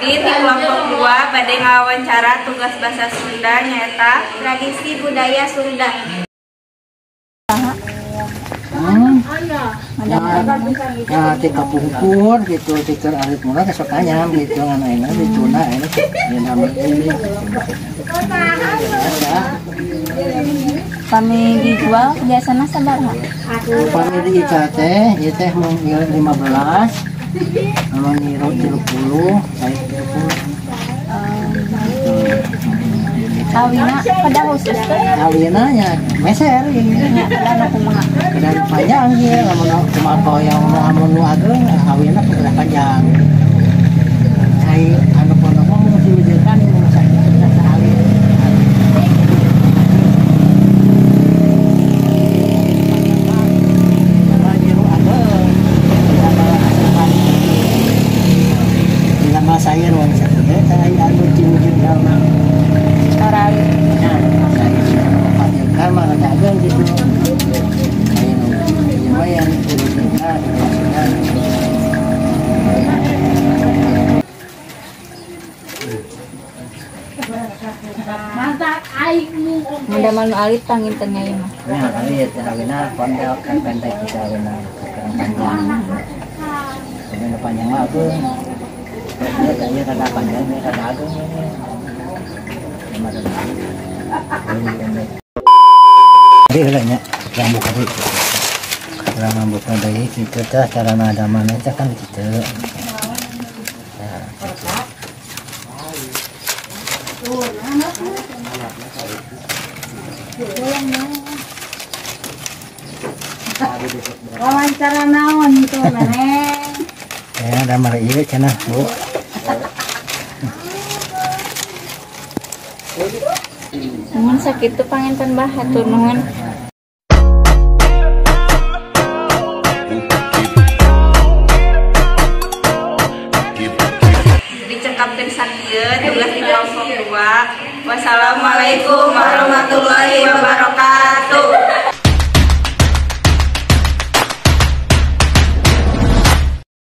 Abdi di kelompok 2 bade ngawawancara tugas bahasa Sunda nyaeta tradisi budaya Sunda. Ya, tika pungkur gitu, tika alit murah kesok anyam gitu, ngan ayeuna dicuna ayeuna dina ini. Pami dijual biasana sabaraha? Pami diical teh, ieu teh mung 15, anu nyiru 30, saya 30. Awina pada khusus teh? Awina nya meser ieu. Nya kada kumaha? Kada panjang ieu, lamun kumaha yang lamun nu ageung awina kudu panjang. Ai anu pondok mah mun diwujudkan mun sakali. Dina sayur wong sakieu teh anu diwujud dalem. Mudah malu alit panginten nya ieu mah. Nah, alit awina pondok kan pendek kita awina panjang. Awina panjang mah ageung. Ieu ieu rada panjang, ieu rada ageung. Jadi nya yang buka deui. Urang buka deui kitu teh cara ngadamana teh kan kitu. Wawancara naon itu maneh? Ya, damar ieu cenah, Bu. Nuhun sakitu panginten bah hatur nuhun. Dicekapkeun sakieu tugas di kelompok 2. Wassalamualaikum warahmatullahi wabarakatuh.